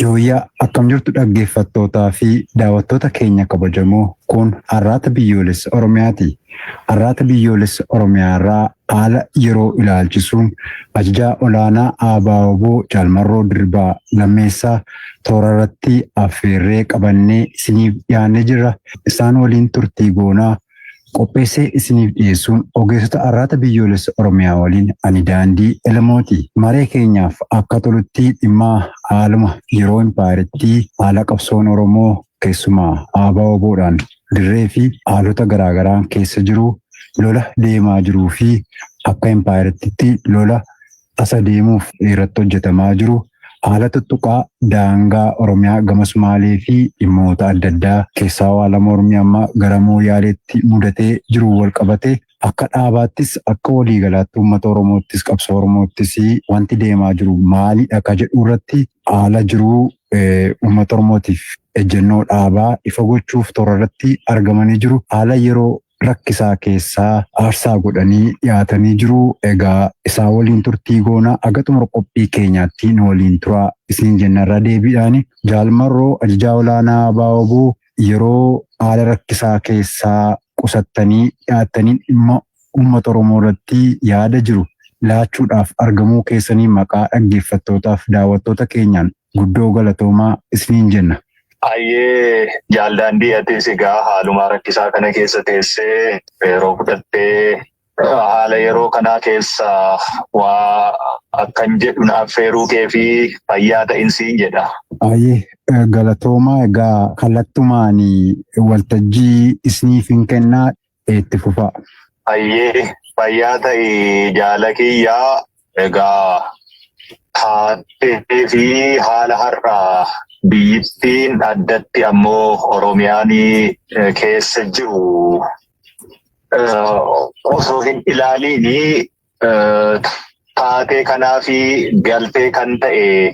Yooyyaa akkam jirtu dhaggeeffattootaa fi daawwattoota keenya kabajamoo kun Arraata Biyyoolessa Oromiyaati. Arraata Biyyoolessa Oromiyaa irraa haala yeroo ilaalchisuun ajajaa olaanaa ABO Jaal Marroo Dirribaa Lammeessaa toora irratti affeerree qabannee isiniif dhiyaannee jirra. Isaan waliin turtii goonaa qopheessee isiniif dhiyeessuun ogeessota Arraata Biyyoolessa Oromiyaa waliin ani Daandii Elemooti. Maree keenyaaf akka tolutti dhimma haaluma yeroo impaayeritti haala qabsoon Oromoo keessumaa ABOdhaan dirree fi haalota garaagaraa keessa jiru lola deemaa jiruu fi akka impaayeritti lola tasa deemuuf irratti hojjetamaa jiru haala tuttuqaa daangaa Oromiyaa gama Sumaalee fi dhimmoota adda addaa keessaa haala mormii amma gara Mooyaaleetti mudatee jiru wal qabate akka dhaabaattis akka waliigalaatti uummata Oromoottis qabsoo Oromoottis wanti deemaa jiru maalidha ka jedhu irratti haala jiruu uummata Oromootiif ejjennoo dhaabaa ifa gochuuf toora irratti argamanii jiru. Haala yeroo rakkisaa keessaa aarsaa godhanii dhiyaatanii jiru. Egaa isaan waliin turtii goona aga xumura qophii keenyaatti nu waliin turaa isin jennarra deebiidhaani. Jaal Marroo ajajaa olaanaa ABO yeroo haala rakkisaa keessaa qusattanii dhiyaattanii dhimma uummata Oromoo irratti yaada jiru laachuudhaaf argamuu keessanii maqaa dhaggeeffattootaaf daawwattoota keenyaan guddoo galatoomaa isiniin jenna. Ayyee Jaal Daandii atis egaa haaluma rakkisaa kana keessa teessee yeroo fudhattee haala yeroo kanaa keessa waa akkan jedhu na affeeruu kee fi fayyaa ta'insiin jedha. Ayyee galatoomaa egaa kallattumaan waltajjii isiniif hin kennaa itti fufaa. Ayyee fayyaa ta'i jaala kiyyaa egaa taatee fi haala har'aa biyyittiin addatti ammoo Oromiyaan keessa jiru osoo hin ilaaliin taatee kanaa fi galtee kan ta'e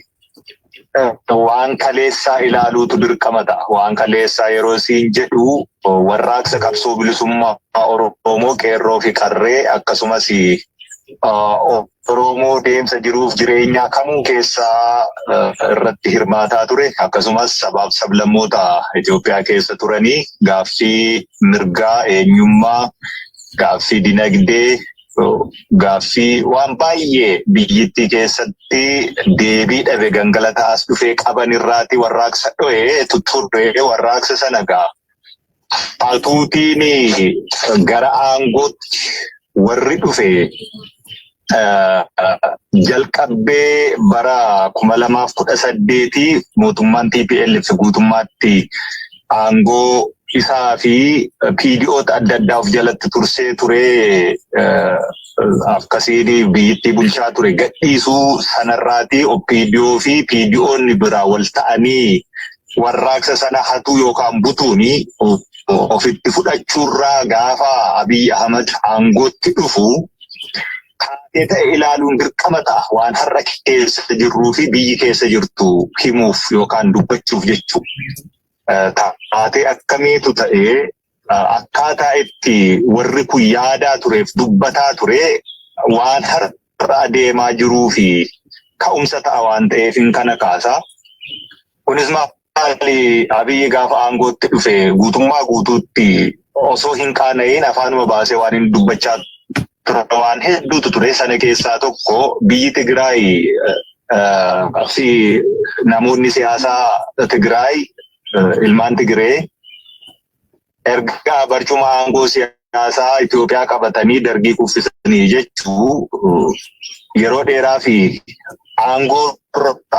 waan kaleessaa ilaaluutu dirqama ta'a. Waan kaleessaa yeroo siin jedhu warraaqsa qabsoo bilisummaa Oromoo qeerroo fi qarree akkasumas Oromoo deemsa jiruuf jireenyaa kamuu keessaa irratti hirmaataa ture akkasumas sabaaf sablammoota Itoophiyaa keessa turanii gaaffii mirgaa eenyummaa gaaffii dinagdee gaaffii waan baay'ee biyyittii keessatti deebii dhabe gangalataas dhufee qaban irraati warraaqsa dho'ee turre warraaqsa sana gaa hatuutiin gara aangootti warri dhufe jalqabbee bara 2018 mootummaan TPLF guutummaatti aangoo isaa fi PDOta adda addaa of jalatti tursee ture akkasiin biyyittii bulchaa ture gadhiisuu sanarraati OPDO fi PDOonni biraa wal ta'anii warraaqsa sana hatuu yookaan butuuni ofitti fudhachuurraa gaafa Abiy Ahmad aangootti dhufu taatee ta'e ilaaluun dirqama ta'a waan har'a keessa jirruu fi biyyi keessa jirtu himuuf yookaan dubbachuuf jechuudha. Taatee akkamiitu ta'ee akkaataa itti warri kun yaadaa tureef dubbataa ture waan har'a adeemaa jiruu fi ka'umsa ta'a waan ta'eef hin kana kaasa. Kunis maali Abiyyi gaafa aangootti dhufe guutummaa guutuutti osoo hin qaana'iin afaanuma baasee waan inni dubbachaa ture waan hedduutu ture. Sana keessaa tokko biyyi Tigraay fi namoonni siyaasaa Tigraay ilmaan Tigree erga barcuma aangoo siyaasaa Itoophiyaa qabatanii dargii kuffisanii jechuu yeroo dheeraa fi aangoo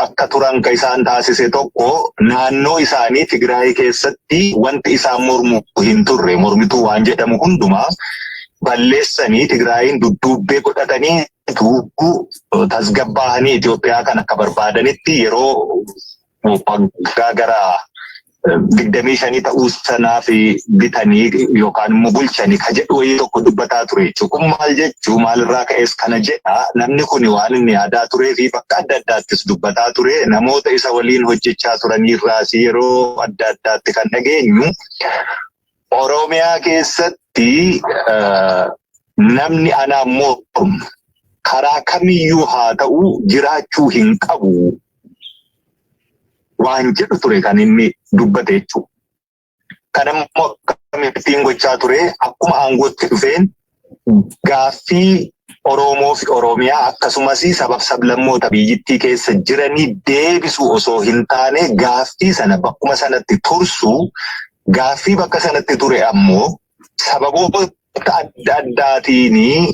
akka turan kan isaan taasise tokko naannoo isaanii Tigraay keessatti wanti isaan mormu hin turre mormituu waan jedhamu hundumaa balleessanii Tigraayin dudduubbee godhatanii tasgabbaa'anii Itoophiyaa kan akka barbaadanitti yeroo waggaa gara 25 ta'uu sanaaf bitanii yookaan immoo bulchanii ka jedhu wayii tokko dubbataa ture jechuudha. Kun maal jechuu maalirraa ka'es kana jedha namni kun waan inni yaadaa turee fi bakka adda addaattis dubbataa ture namoota isa waliin hojjechaa turaniirraas yeroo adda addaatti kan dhageenyu Oromiyaa keessatti namni anaan mormu karaa kamiyyuu haa ta'u jiraachuu hin qabu. waan jedhu ture kan inni dubbate jechuudha. Kan immoo akkamittiin gochaa ture? Akkuma aangootti dhufeen gaaffii Oromoo fi Oromiyaa akkasumas sabab sablammoota biyyittii keessa jiranii deebisuu osoo hin taane, gaaffii sana bakkuma sanatti tursuu, gaaffii bakka sanatti ture ammoo sababoota adda addaatiin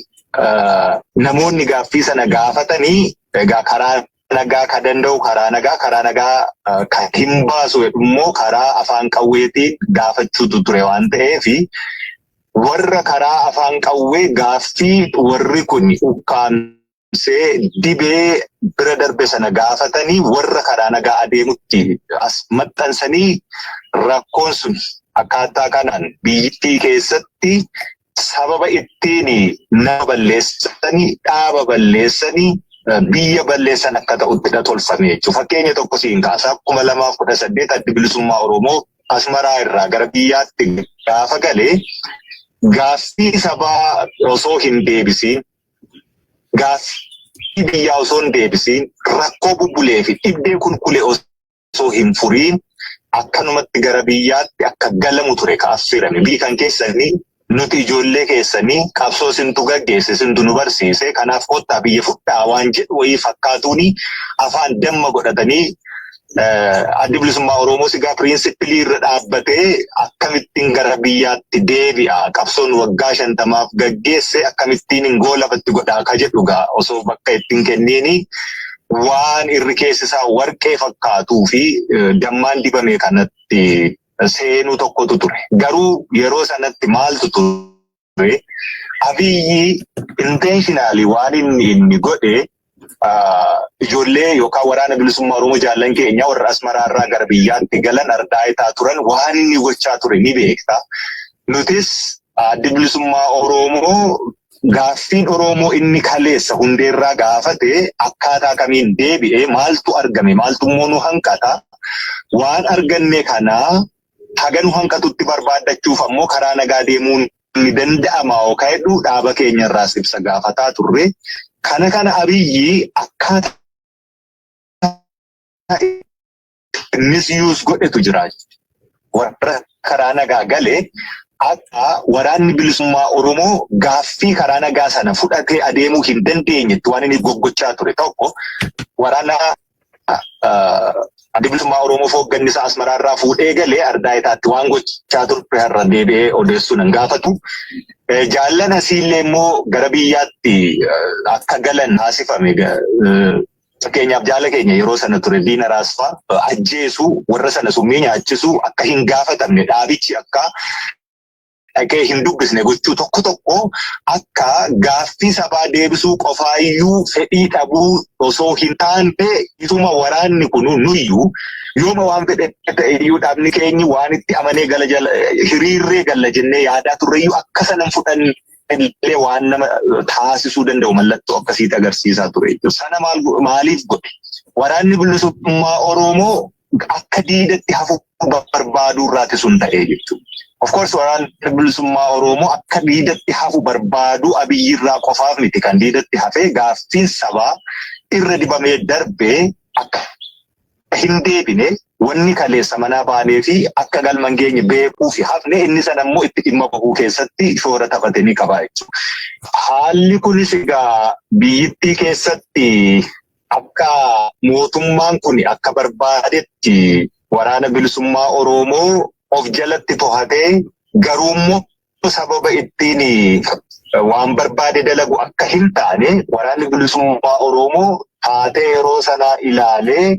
namoonni gaaffii sana gaafatanii, egaa karaa nagaa ka danda'u karaa nagaa, karaa nagaa kan hin baasu immoo karaa afaan qawweetiin gaafachuutu ture waan ta'eef, warra karaa afaan qawwee gaaffii warri kun ukkaamsee dibee bira darbe sana gaafatanii, warra karaa nagaa adeemutti as maxxansanii, rakkoon sun akkaataa kanaan biyyittii keessatti sababa ittiin nama balleessanii, dhaaba balleessanii, biyya balleessan akka ta'utti tolfame jechuudha. Fakkeenya tokko siin kaasa. 2018 Addi Bilisummaa Oromoo Asmaraa irraa gara biyyaatti gaafa galee, gaaffii sabaa osoo hin deebisiin, gaaffii biyyaa osoo hin deebisiin, rakkoo bubbulee fi dhibdee kulkulee osoo hin furiin akkanumatti gara biyyaatti akka galamu ture ka affeerame. Biyyi kan keessanii, nuti ijoollee keessanii, qabsoo sintu gaggeesse, sintu nu barsiise, kanaaf kottaa biyya fudhaa waan jedhu wayii fakkaatuuni afaan damma godhatanii. Addi Bilisummaa Oromoo sigaa principle irra dhaabbatee akkamittiin gara biyyaatti deebi'a, qabsoon waggaa 50f gaggeesse akkamittiin hin goolabatti godhaa ka jedhu gaa osoo bakka ittiin kenniini, waan irri keessi isaa warqee fakkaatuu fi dammaan dibame kanatti seenuu tokkotu ture. Garuu yeroo sanatti maaltu ture? Abiyyi intentionally waan inni godhe, ijoollee yookaan Waraana Bilisummaa Oromoo jaallan keenya warra Asmaraarraa gara biyyaatti galan ardaayitaa turan waan inni gochaa ture ni beekta. Nutis Addi Bilisummaa Oromoo gaaffiin Oromoo inni kaleessa hundeerraa gaafate akkaataa kamiin deebi'ee, maaltu argame, maaltu immoo nu hanqata, waan arganne kanaa haga nu hanqatutti barbaaddachuuf ammoo karaa nagaa deemuun ni danda'ama yookaan jedhu dhaaba keenya irraas ibsa gaafataa turre. Kana Abiyyi akkaataa misuse godhetu jira. Warra karaa nagaa galee akka Waraanni Bilisummaa Oromoo gaaffii karaa nagaa sana fudhatee adeemuu hin dandeenyetti waan inni goggochaa ture tokko, waraana Adda Bilisummaa Oromoo hoogganni isaa Asmaraarraa fuudhee galee ardaayitaatti waan gochaa ture har'a deebi'ee odeessuu nan gaafatu. Jaallan asiillee immoo gara biyyaatti akka galan taasifame. Fakkeenyaaf jaala keenya yeroo sana ture Diina Raasfaa ajjeesuu, warra sana summii nyaachisuu, akka hin gaafatamne dhaabichi akka dhaqee hin dubbisne gochuu tokko tokko, akka gaaffii sabaa deebisuu qofaayyuu fedhii dhabuu osoo hin taane, isuma waraanni kun nuyyuu yooma waan fedhe ta'e iyyuu dhaabni keenyi waan itti amanee gala jala hiriirree galla jennee yaadaa turreyyuu akka sanan fudhanne illee waan nama taasisuu danda'u mallattoo akkasiitti agarsiisaa ture jechuudha. Sana maaliif godhe? Waraanni Bilisummaa Oromoo akka diidatti hafuu barbaaduu irraati sun ta'ee jechuudha. Of course, Waraanni Bilisummaa Oromoo akka diidatti hafu barbaaduu Abiyyi irraa qofaaf miti kan diidatti hafee. Gaaffiin sabaa irra dibamee darbee akka hin deebine, wanni kaleessa manaa baanee fi akka galma hin geenye beekuu fi hafne, inni sana immoo itti dhimma bahuu keessatti shoora taphate ni qaba jechuudha. Haalli kunis egaa biyyittii keessatti akka mootummaan kun akka barbaadetti Waraana Bilisummaa Oromoo of jalatti to'atee, garuu immoo sababa ittiin waan barbaade dalagu akka hin taane, Waraanni Bilisummaa Oromoo taatee yeroo sanaa ilaalee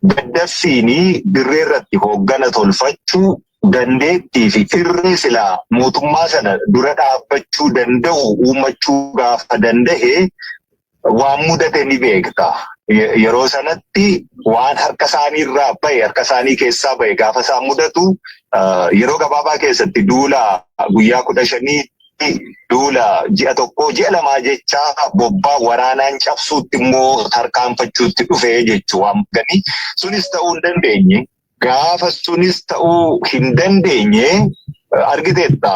daddaffiin dirree irratti hooggana tolfachuu, dandeettii fi irree silaa mootummaa sana dura dhaabbachuu danda'u uummachuu gaafa danda'e waan mudate ni beekta. Yeroo sanatti waan harka isaanii irraa bahe, harka isaanii keessaa bahe gaafa isaan mudatu, yeroo gabaabaa keessatti duula guyyaa 15, duula ji'a 1, ji'a 2 jecha bobbaa waraanaan cabsuutti immoo tarkaanfachuutti dhufe jechuu waan gani. Sunis ta'uu hin dandeenye. Gaafa sunis ta'uu hin dandeenye argiteetta.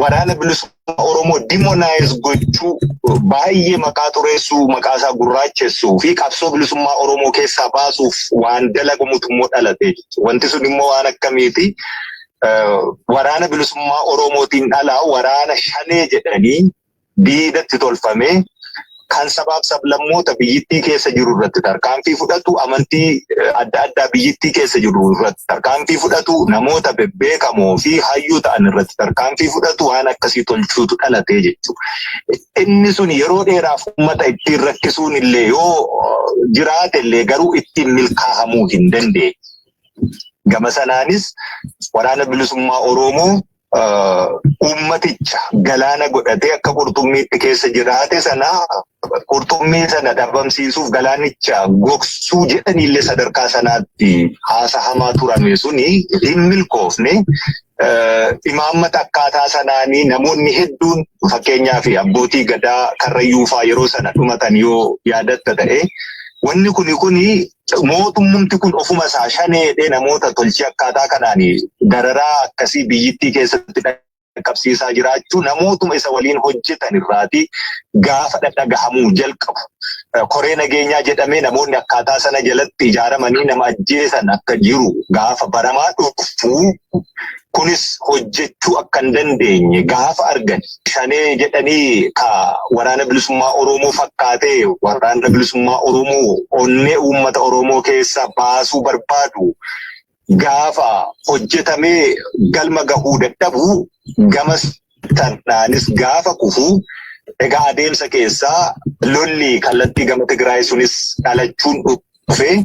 Waraana Bilisummaa Oromoo demonize gochuu, baay'ee maqaa xureessuu, maqaa isaa gurraachessuu fi qabsoo bilisummaa Oromoo keessaa baasuuf waan dalagamutu immoo dhalate jechuudha. Wanti sun immoo waan akkamiiti? Waraana Bilisummaa Oromootiin alaa waraana Shanee jedhanii diidatti tolfamee kan sabaaf sablammoota biyyittii keessa jiru irratti tarkaanfii fudhatu, amantii adda addaa biyyittii keessa jiru irratti tarkaanfii fudhatu, namoota bebbeekamoo fi hayyuu ta'an irratti tarkaanfii fudhatu, waan akkasii tolchuutu dhalatee jechuudha. Inni sun yeroo dheeraaf uummata ittiin rakkisuun illee yoo jiraate illee garuu ittiin milkaahamuu hin dandeenye. Gama sanaanis Waraana Bilisummaa Oromoo uummaticha galaana godhatee akka qurxummiitti keessa jiraate sana, qurxummii sana dhabamsiisuuf galaanicha gogsuu jedhaniillee sadarkaa sanaatti haasahamaa turame suni hin milkoofne. Imaammata akkaataa sanaanii namoonni hedduun, fakkeenyaaf abbootii gadaa Karrayyuufaa yeroo sana dhumatan yoo yaadatta ta'e, wanni kuni mootummumti kun ofuma isaa Shaneedhee namoota tolchee akkaataa kanaan dararaa akkasii biyyittii keessatti dhaqqabsiisaa jiraachuu namootuma isa waliin hojjetan irraati gaafa dhadhagahamuu jalqabu. Koree nageenyaa jedhamee namoonni akkaataa sana jalatti ijaaramanii nama ajjeesan akka jiru gaafa baramaa dhufu, kunis hojjechuu akka hin dandeenye gaafa argan, Shanee jedhanii ka Waraana Bilisummaa Oromoo fakkaatee Waraana Bilisummaa Oromoo onnee uummata Oromoo keessaa baasuu barbaadu gaafa hojjetamee galma gahuu dadhabu, gama sanaanis gaafa kufu, egaa adeemsa keessaa lolli kallattii gama Tigraay sunis dhalachuun dhufe,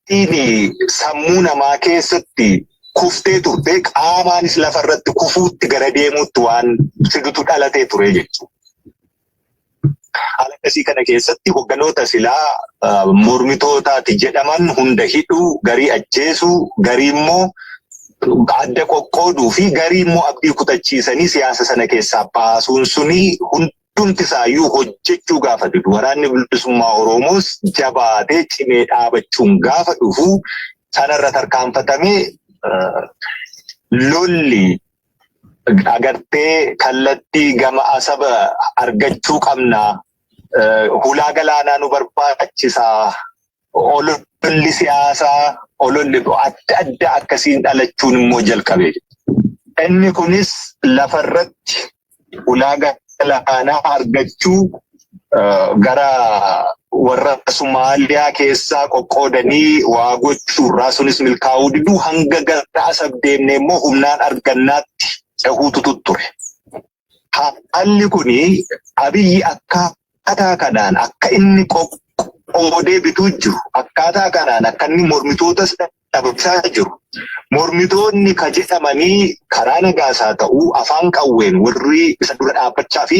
biyyittiin sammuu namaa keessatti kuftee turte qaamaanis lafarratti kufuutti gara deemuutti waan fidutu dhalatee ture jechuudha. Haala akkasii kana keessatti hogganoota silaa mormitootaati jedhaman hunda hidhuu, garii ajjeesuu, garii immoo adda qoqqooduu fi garii immoo abdii kutachiisanii siyaasa sana keessaa baasuun suni hundumti isaayyuu hojjechuu gaafa didu, Waraanni Bilisummaa Oromoos jabaatee cimee dhaabachuun gaafa dhufu, sanarra tarkaanfatamee lolli agartee kallattii gama Asaba argachuu qabna. Hulaa galaanaa nu barbaachisaa. Ololli siyaasaa, ololli adda addaa akkasiin dhalachuun immoo jalqabe. Inni kunis lafarratti hulaa galaanaa argachuu gara warra Somaaliyaa keessaa qoqqoodanii waa gochuurraa sunis milkaa'uu diduu, hanga gara Asab deemnee immoo humnaan argannaatti cehuutu ture. Haalli kuni Abiyyi akkaataa kanaan akka inni qoqqoodee bituu jiru, akkaataa kanaan akka inni mormitootas dhabamsaa jiru. Mormitoonni ka jedhamanii karaa nagaasaa ta'uu afaan qawween warri isa dura dhaabbachaa fi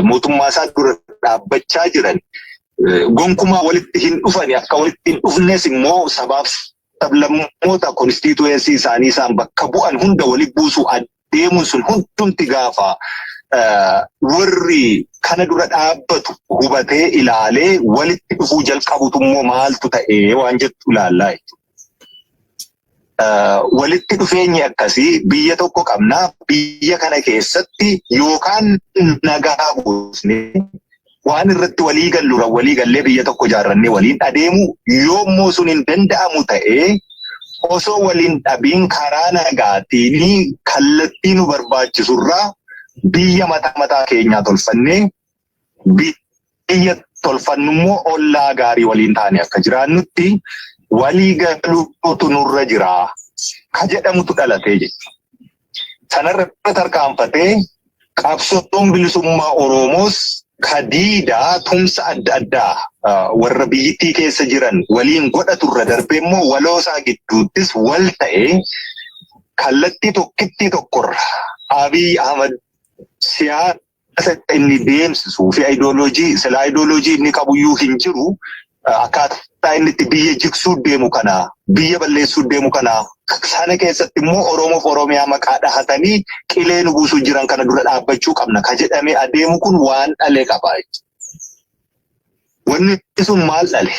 mootummaa isaa dura dhaabbachaa jiran gonkumaa walitti hin dhufani. Akka walitti hin dhufnes immoo sabaaf sablammoota constituency isaanii isaan bakka bu'an hunda walitti buusuu adeemuun sun hundumti gaafa warri kana dura dhaabbatu hubatee ilaalee walitti dhufuu jalqabutu immoo maaltu ta'ee waan jettu ilaallaa jechuudha. Walitti dhufeenyi akkasii, biyya tokko qabnaa, biyya kana keessatti yookaan nagaa buusnee waan irratti walii gallu walii gallee biyya tokko ijaarrannee waliin adeemu, yoommoo sun hin danda'amu ta'ee osoo waliin dhabiin karaa nagaatiin kallattii nu barbaachisurraa biyya mataa mataa keenyaa tolfannee, biyya tolfannummoo ollaa gaarii waliin taane akka jiraannutti walii galuutu nurra jira ka jedhamutu dhalatee jechuudha. Sanarra tarkaanfatee qabsoon bilisummaa Oromoos kadiidaa tumsa adda addaa warra biyyittii keessa jiran waliin godhaturra darbee immoo waloosaa gidduuttis wal ta'ee kallattii tokkittii tokkorra Abiy Ahmad siyaasa inni deemsisuu fi ayidooloojii, sila ayidooloojii inni qabuyyuu hin jiru, akkaataa inni itti biyya jigsuu deemu kana, biyya balleessuu deemu kana, sana keessatti immoo Oromoof Oromiyaa maqaa dhahatanii qilee nu buusuu jiran kana dura dhaabbachuu qabna ka jedhamee adeemu kun waan dhale qaba. Wanni sun maal dhale?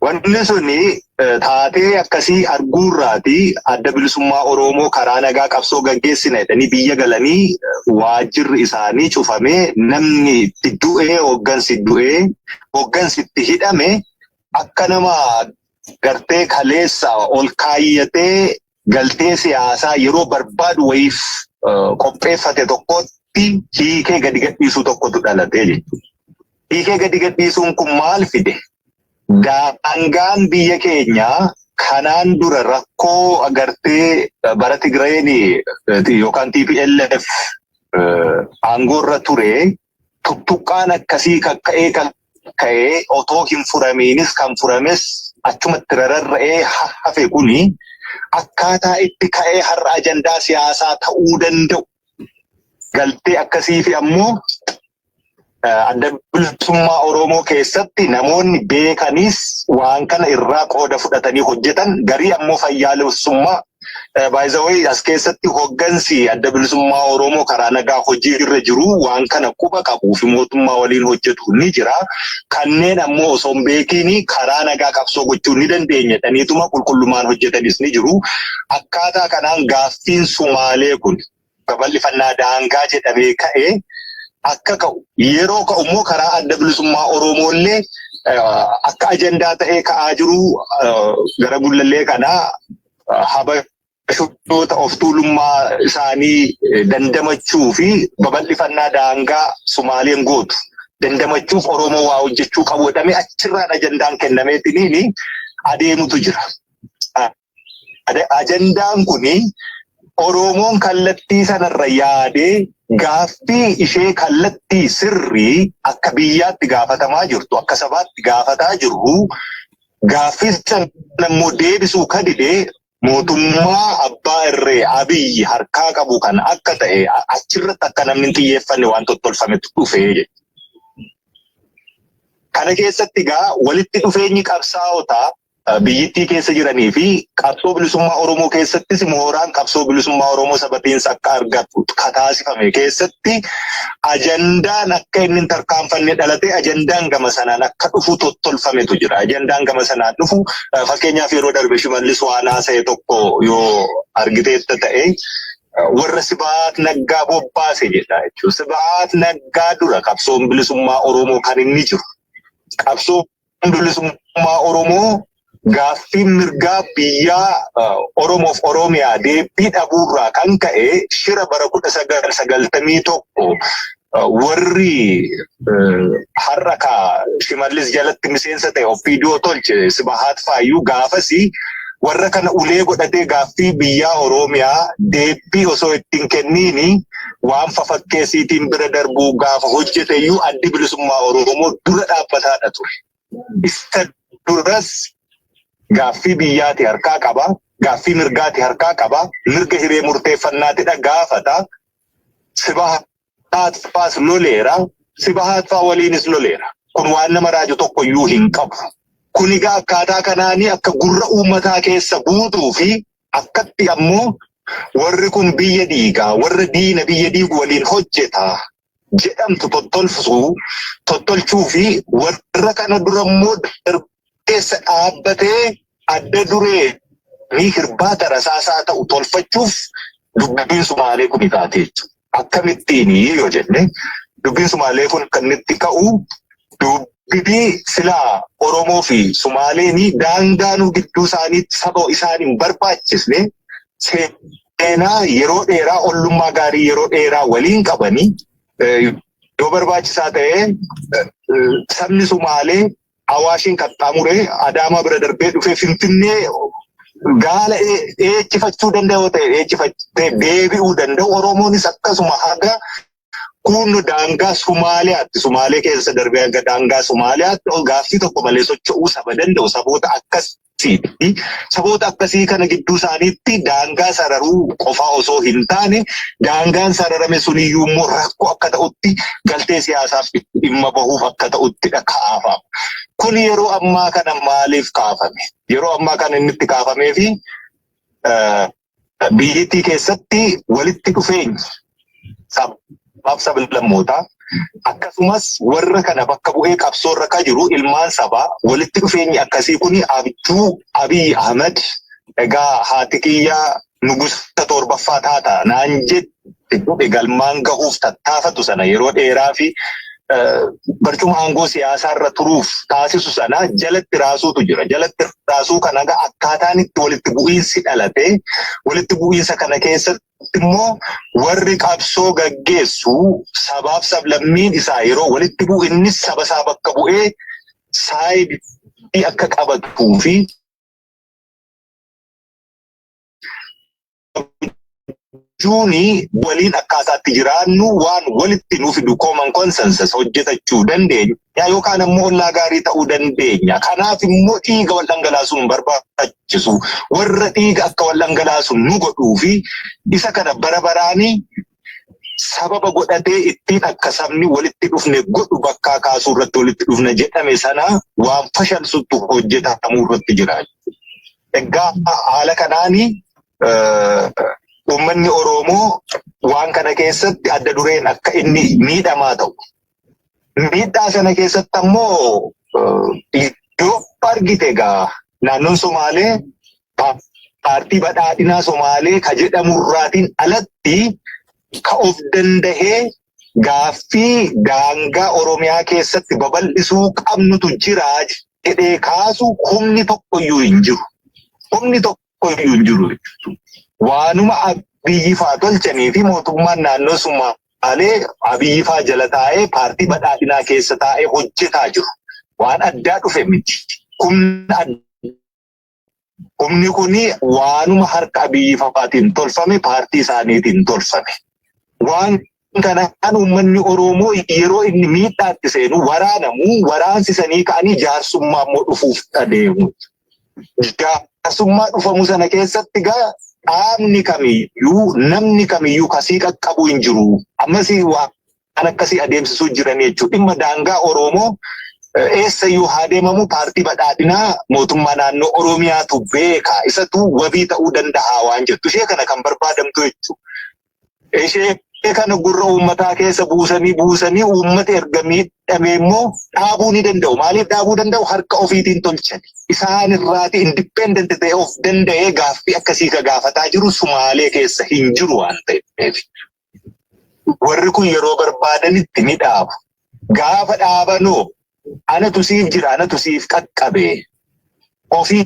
Wanni suni taatee akkasii arguurraati Adda Bilisummaa Oromoo karaa nagaa qabsoo gaggeessina jedhanii biyya galanii waajjirri isaanii cufamee, namni itti du'ee, hooggansi du'ee, hooggansi itti hidhame, akka nama gartee kaleessa ol kaayyatee galtee siyaasaa yeroo barbaadu wayiif qopheeffate tokkotti hiikee gadi gadhiisuu tokkotu dhalatee jechuudha. Hiikee gadi gadhiisuun kun maal fide? Daangaan biyya keenyaa kanaan dura rakkoo agartee bara Tigreen yookaan TPLF aangoorra ture tuttuqqaan akkasii kakka'ee kakka'ee otoo hin furamiinis kan furames achumatti rarra'ee hafe kuni akkaataa itti ka'ee har'a ajandaa siyaasaa ta'uu danda'u galtee akkasii fi ammoo Adda Bilisummaa Oromoo keessatti namoonni beekanis waan kana irraa qooda fudhatanii hojjetan, garii ammoo fayyaalessummaa. By the way, as keessatti hoggansi Adda Bilisummaa Oromoo karaa nagaa hojii irra jiru waan kana quba qabuu fi mootummaa waliin hojjetu ni jira. Kanneen ammoo osoo hin beekiin karaa nagaa qabsoo gochuu ni dandeenya jedhaniituma qulqullummaan hojjetanis ni jiru. Akkaataa kanaan gaaffiin Sumaalee kun babal'ifannaa daangaa jedhamee ka'ee akka ka'u, yeroo ka'u immoo karaa Adda Bilisummaa Oromoo illee akka ajandaa ta'ee ka'aa jiru, gara Gullallee kanaa Habashoota of tuulummaa isaanii dandamachuu fi babal'ifannaa daangaa Sumaaleen gootu dandamachuuf Oromoo waa hojjechuu qabu jedhamee achirraan ajandaan kennameetiniin adeemutu jira. Ajandaan kuni Oromoon kallattii sanarra yaadee gaaffii ishee kallattii sirrii akka biyyaatti gaafatamaa jirtu, akka sabaatti gaafataa jirru, gaaffii sana immoo deebisuu kadide mootummaa abbaa irree Abiyyi harkaa qabu kan akka ta'e achirratti akka namni hin xiyyeeffanne waan tottolfametu dhufee jechuudha. Kana keessatti egaa walitti dhufeenyi qabsaa'otaa biyyittii keessa jiranii fi qabsoo bilisummaa Oromoo keessattis mooraan qabsoo bilisummaa Oromoo sabatiinsa akka argatu kataasifame keessatti ajandaan akka inni hin tarkaanfanne dhalate, ajandaan gama sanaan akka dhufu tottolfametu jira. Ajandaan gama sanaan dhufu, fakkeenyaaf, yeroo darbe Shimallis waan haasa'e tokko yoo argiteetta ta'e, warra Sibaat Naggaa bobbaase jedha jechuudha. Sibaat Naggaa dura qabsoon bilisummaa Oromoo kan inni jiru. Qabsoon bilisummaa Oromoo gaaffiin mirgaa biyyaa Oromoof Oromiyaa deebii dhabuurraa kan ka'e shira bara 1991 warri har'a ka Shimallis jalatti miseensa ta'e OPDO tolche Sibahaat Faayyuu gaafasii warra kana ulee godhatee gaaffii biyyaa Oromiyaa deebii osoo ittiin kenniini waan fafakkeessiitiin bira darbuu gaafa hojjeteyyuu Addi Bilisummaa Oromoo dura dhaabbataadha ture. Isa duras gaaffii biyyaati harkaa qaba, gaaffii mirgaati harkaa qaba, mirga hiree murteeffannaatidha gaafata. Sibahaat faas loleera, Sibahaat faa waliinis loleera. Kun waan nama raaju tokko iyyuu hin qabu. Kun egaa akkaataa kanaanii akka gurra uummataa keessa buutuu fi akkatti ammoo warri kun biyya diigaa, warra diina biyya diigu waliin hojjeta jedhamtu tottolfsuu, tottolchuu fi warra kana dura immoo keessa dhaabbatee adda duree ni hirbaata rasaasaa ta'u tolfachuuf dubbiin Sumaalee kun taate jechuudha. Akkamittiin yoo jenne, dubbiin Sumaalee kun kan itti ka'u dubbii silaa Oromoo fi Sumaaleen daangaanuu gidduu isaaniitti saba isaan hin barbaachisne, seenaa yeroo dheeraa, ollummaa gaarii yeroo dheeraa waliin qabanii, yoo barbaachisaa ta'e sabni Sumaalee Awaashiin qaxxaamuree Adaamaa bira darbee dhufee Finfinnee gaala dheechifachuu danda'u ta'e dheechifatee deebi'uu danda'u. Oromoonis akkasuma haga kun daangaa Sumaaliyaatti, Sumaalee keessa darbee hanga daangaa Sumaaliyaatti gaaffii tokko malee socho'uu saba danda'u, saboota akkasiiti. Saboota akkasii kana gidduu isaaniitti daangaa sararuu qofaa osoo hin taane, daangaan sararame suniyyuu immoo rakkoo akka ta'utti galtee siyaasaaf dhimma bahuuf akka ta'uttidha kaafama. Kun yeroo ammaa kana maaliif kaafame? Yeroo ammaa kana inni itti kaafamee fi biyyattii keessatti walitti dhufeenyi sabaaf sablammootaa Akkasumas warra kana bakka bu'ee qabsoorra ka jiru ilmaan sabaa walitti dhufeenyi akkasii kun abjuu Abiy Ahmed, egaa haati kiyyaa nugusa torbaffaa taata naan jette, galmaan gahuuf tattaafatu sana, yeroo dheeraa fi barcuma aangoo siyaasaa irra turuuf taasisu sana jalatti raasuutu jira. Jalatti raasuu kana akkaataan itti walitti bu'iinsi dhalate, walitti bu'iinsa kana keessatti immoo warri qabsoo gaggeessu sabaaf sablammiin isaa yeroo walitti bu'u, innis saba isaa bakka bu'ee side ii akka qabatuu fi juuni waliin akkaataatti jiraannu waan walitti nu fidu common consensus hojjetachuu dandeenya yookaan ammoo ollaa gaarii ta'uu dandeenya. Kanaaf immoo dhiiga wal dhangalaasuun hin barbaachisu. Warra dhiiga akka wal dhangalaasu nu godhuu fi isa kana bara baraanii sababa godhatee ittiin akka sabni walitti dhufne godhu bakkaa kaasuu irratti walitti dhufne jedhame sana waan fashalsuttu hojjetamuu irratti jira. Egaa haala kanaanii uummanni Oromoo waan kana keessatti adda dureen akka inni miidhamaa ta'u. Miidhaa sana keessatti ammoo yoo argite, egaa naannoon Somaalee paartii badhaadhinaa Somaalee ka jedhamurraatiin alatti ka of dandahee gaaffii daangaa Oromiyaa keessatti babal'isuu qabnutu jira jedhee kaasu humni tokkoyyuu hin jiru. Humni tokkoyyuu hin jiru. Waanuma Abiyyi faa tolchanii fi mootummaan naannoo Sumaalee Abiyyi faa jala taa'ee paartii badhaadhinaa keessa taa'ee hojjetaa jiru. Waan addaa dhufe miti. Humni kuni waanuma harka Abiyyi fa'aatiin tolfame, paartii isaaniitiin tolfame. Waan kanaan uummanni Oromoo yeroo inni miidhaatti seenu waraanamu, waraansisanii ka'anii jaarsummaa immoo dhufuuf adeemu. Jaarsummaa dhufamu sana keessatti gaa dhaabni kamiyyuu, namni kamiyyuu kasii qaqqabu hin jiru. Ammas waan akkasii adeemsisuu jiran jechuudha. Dhimma daangaa Oromoo eessayyuu haa deemamu, paartii badhaadhinaa mootummaa naannoo Oromiyaatu beeka. Isatu wabii ta'uu danda'a waan jettu. Ishee kana kan barbaadamtu jechuudha. Ishee kana gurra uummataa keessa buusanii buusanii uummata erga miidhame immoo dhaabuu ni danda'u. Maaliif dhaabuu danda'u? Harka ofiitiin tolchan. Isaan irraati independent ta'e, of danda'ee gaaffii akkasii ka gaafataa jiru Sumaalee keessa hin jiru waan ta'eef. Warri kun yeroo barbaadanitti ni dhaabu. Gaafa dhaabanoo anatu siif jira, anatu siif qaqqabe. Ofii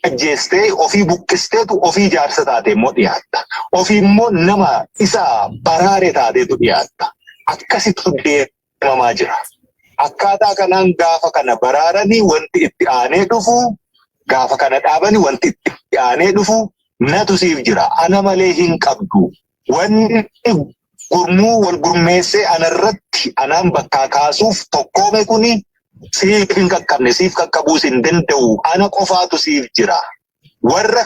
ajjeestee, ofii buqqisteetu ofii jaarsa taate immoo dhiyaatta. Ofii immoo nama isa baraare taateetu dhiyaatta. Akkasitu deemamaa jira. Akkaataa kanaan gaafa kana baraaranii wanti itti aanee dhufu, gaafa kana dhaabanii wanti itti aanee dhufu, natu siif jira. Ana malee hin qabdu. Wanni gurmuu wal gurmeessee anarratti anaan bakkaa kaasuuf tokkoome kuni siif hin qaqqabne, siif qaqqabuus hin danda'u. Ana qofaatu siif jira. Warra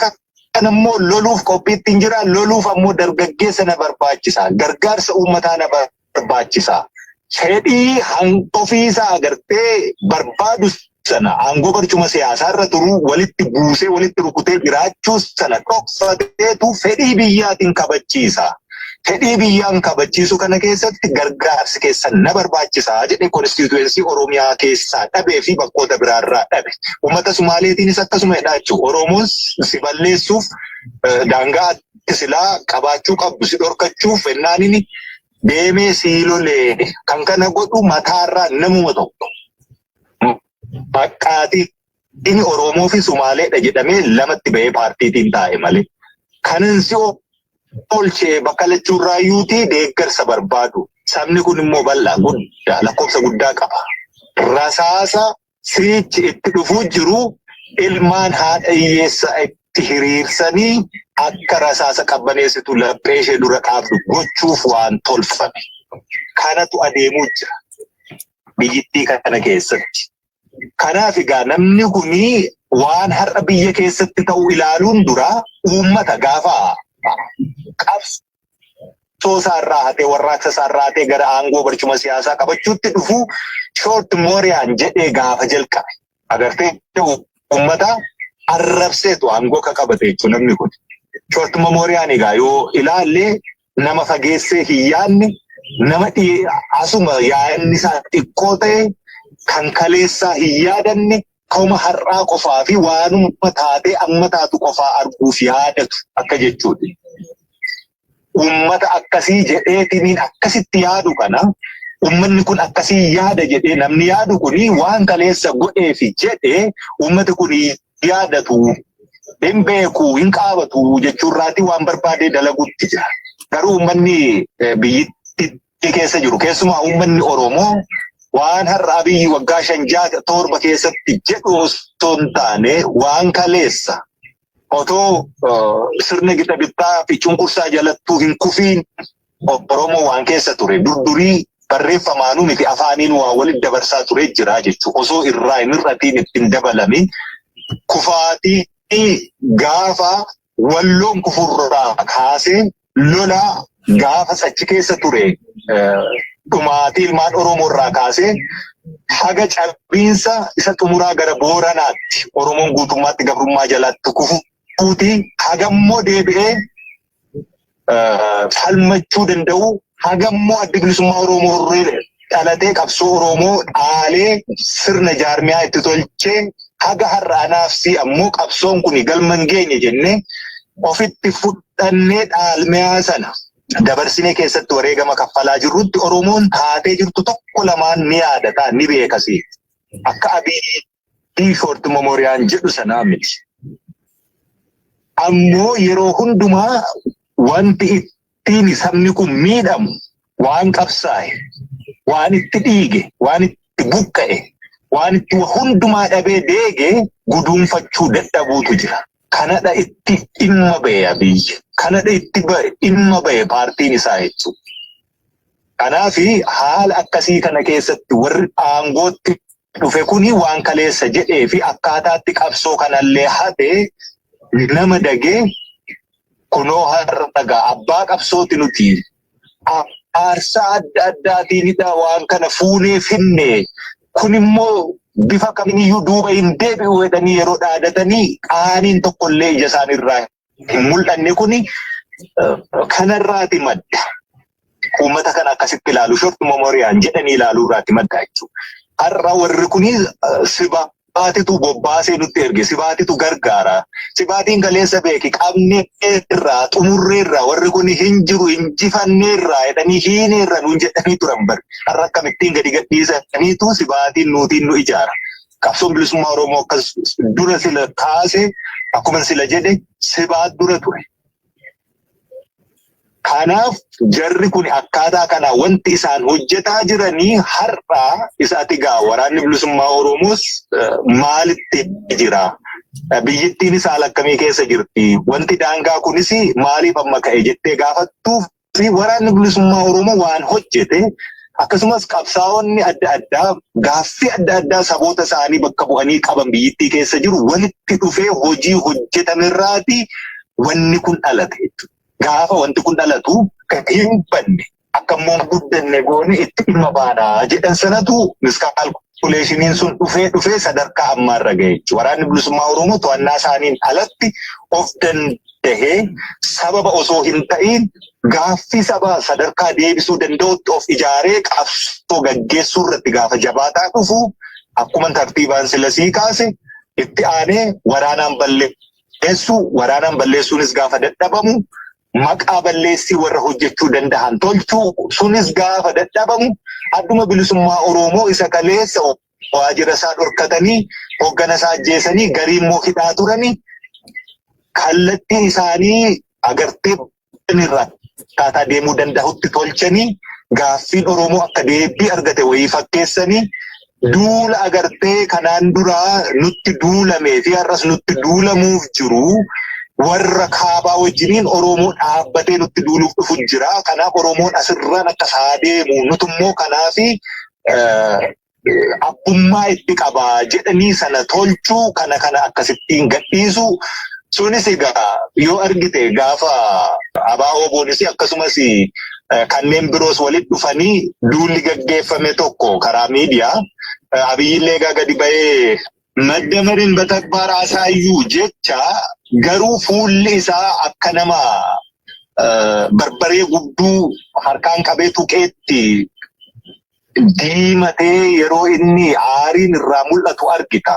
kan ammoo loluuf qophiitti hin jira. Loluuf ammoo dargaggeessa na barbaachisa. Gargaarsa uummataa na barbaachisa. Fedhii ofiisaa agartee barbaadu sana, aangoo barcuma siyaasaa irra turuu, walitti buusee walitti rukutee jiraachuu sana dhokfateetu fedhii biyyaatiin kabachiisa. Fedhii biyyaan kabachiisu kana keessatti gargaarsi keessan na barbaachisaa jedhee constituency Oromiyaa keessaa dhabee fi bakkoota biraarraa dhabe. Uummata Sumaaleetiinis akkasuma jedhaa jechuudha. Oromoon si balleessuuf, daangaa silaa qabaachuu qabdu si dhorkachuuf ennaan deemee sii lolee kan kana godhu mataarraa namuma tokko. Baqqaatii inni Oromoo fi Sumaaleedha jedhamee lamatti bahee paartiitiin taa'e malee. Kanan si oolchee bakka lachuurraayyuutii deeggarsa barbaadu. Sabni kun immoo bal'aa guddaa, lakkoofsa guddaa qaba. Rasaasa siichi itti dhufuu jiru ilmaan haadha hiyyeessaa itti hiriirsanii akka rasaasa qabbaneessitu laphee ishee dura dhaabdu gochuuf waan tolfame. Kanatu adeemuu jira biyyittii kana keessatti. Kanaaf egaa namni kuni waan har'a biyya keessatti ta'u ilaaluun dura uummata gaafa qabsoo isaarraa hatee, warraaqsa isaarraa hatee gara aangoo barcuma siyaasaa qabachuutti dhufu, short memory-aan jedhee gaafa jalqabe. Agartee, uummata arrabseetu aangoo akka qabate jechuudha namni kun. Short memory-aan egaa yoo ilaalle nama fageessee hin yaadne, Nama asuma yaadni isaa xiqqoo ta'e, kan kaleessaa hin yaadanne, ka'uma har'aa qofaa fi waanuma taatee amma taatu qofaa arguuf yaadatu akka jechuuti. Uummata akkasii jedheetiniin akkasitti yaadu kana, uummanni kun akkasii yaada jedhee namni yaadu kuni, waan kaleessa godhee fi jedhee uummati kun yaadatu, hin beeku, hin qaabatu jechuurraati waan barbaadee dalaguutti jira. Garuu uummanni biyyittii keessa jiru, keessumaa uummanni Oromoo, waan har'a Abiyyi waggaa 5, 6, 7 keessatti jedhu osoo hin taane, waan kaleessa otoo sirna gita bittaa fi cunqursaa jalattuu hin kufiin Oromoo waan keessa ture durdurii barreeffamaanuu miti, afaaniin waa walitti dabarsaa ture jira jechuudha. Osoo irraa hin hir'atiin, ittiin dabalamin, kufaatii gaafa Walloon kufurraa kaasee, lola gaafa achi keessa ture, dhumaatii ilmaan Oromoo irraa kaasee haga cabiinsa isa xumuraa gara Booranaatti Oromoon guutummaatti gabrummaa jalatti kufuuti, hagammoo deebi'ee falmachuu danda'u, hagammoo Addi Bilisummaa Oromoo dhalatee qabsoo Oromoo dhaalee sirna jaarmiyaa itti tolchee, haga har'a anaafsi ammoo qabsoon kun galma hin geenye jennee ofitti fudhannee dhaalmiyaa sana dabarsinee keessatti wareegama kaffalaa jirrutti, Oromoon taatee jirtu tokko lamaan ni yaadata, ni beekasi. Akka Abiyyi short memoryaan jedhu sanaa miti. Ammoo yeroo hundumaa wanti ittiin sabni kun miidhamu, waan qabsaa'e, waan itti dhiige, waan itti buqqa'e, waan itti hundumaa dhabee deege guduunfachuu dadhabuutu jira. Kanadha itti dhimma ba'e Abiyyi. Kanadha itti dhimma ba'e paartiin isaa jechuudha. Kanaaf haala akkasii kana keessatti warri aangootti dhufe kuni waan kaleessa jedhee fi akkaataatti qabsoo kanallee hate nama dagee, kunoo har'a abbaa qabsooti, nuti aarsaa adda addaatiinidha waan kana fuunee finne, kun immoo bifa kamiyyuu duuba hin deebi'u jedhanii yeroo dhaadatanii qaaniin tokkollee ija isaaniirraa hin mul'anne, kuni kanarraati madda. Uummata kana akkasitti ilaalu, short memoryaan jedhanii ilaaluu irraati madda jechuudha. Har'a warri kuni sibaatitu bobbaasee nutti erge, sibaatitu gargaara. Sibaatiin kaleessa beeki qabnee irraa, xumurree irraa, warri kuni hin jiru, injifannee irraa jedhanii, hiinee irra nuun jedhanii turan bari. Har'a akkamittiin gadi gadhiisaniitu sibaatiin nuutiin nu ijaara? Qabsoon bilisummaa Oromoo akkas dura sila kaase, akkuma sila jedhe, sibaat dura ture. Kanaaf jarri kun akkaataa kana wanti isaan hojjetaa jiranii har'a isa ati gaa waraanni bilisummaa Oromoos maalitti jira? Biyyittiinis haala akkamii keessa jirti? Wanti daangaa kunis maaliif amma ka'e jettee gaafattuuf, waraanni bilisummaa Oromoo waan hojjete, akkasumas qabsaa'onni adda addaa gaaffii adda addaa saboota isaanii bakka bu'anii qaban biyyittii keessa jiru walitti dhufee hojii hojjetamerraati wanni kun dhalate jechuudha. Gaafa wanti kun dhalatu kan hin banne akka immoo guddanne goone itti dhimma baanaa jedhan sanatu miscalculationiin sun dhufee dhufee sadarkaa ammaarra gahe jechuudha. Waraanni bilisummaa Oromoo to'annaa isaaniin alatti of dandahee, sababa osoo hin ta'iin gaaffii sabaa sadarkaa deebisuu danda'utti of ijaaree qabsoo gaggeessuu irratti gaafa jabaataa dhufu, akkuma tartiibaan sila sii kaase, itti aanee waraanaan balleessuu, waraanaan balleessuunis gaafa dadhabamu maqaa balleessii warra hojjechuu danda'an tolchuu, sunis gaafa dadhabamu adduma bilisummaa Oromoo isa kaleessa waajjira isaa dhorkatanii, hoggana isaa ajjeesanii, garii immoo hidhaa turanii, kallattii isaanii agartee irraa akkaataa deemuu danda'utti tolchanii, gaaffiin Oromoo akka deebii argate wayii fakkeessanii, duula agartee kanaan duraa nutti duulamee fi har'as nutti duulamuuf jiru, warra kaabaa wajjiniin Oromoo dhaabbatee nutti duuluuf dhufu jira. Kanaaf Oromoon asirraan akkas haa deemu. Nutummoo kanaafi abbummaa itti qabaa jedhanii sana tolchuu, kana akkasittiin gadhiisu. Sunis egaa yoo argite gaafa ABO boonis akkasumas kanneen biroos walitti dhufanii duulli gaggeeffame tokko karaa miidiyaa, Abiyyillee egaa gadi ba'ee መደመርን በተግባር አሳዩ jecha, garuu fuulli isaa akka nama Barbaree gubduu harkaan qabee tuqeetti diimatee yeroo inni aariin irraa mul'atu argita.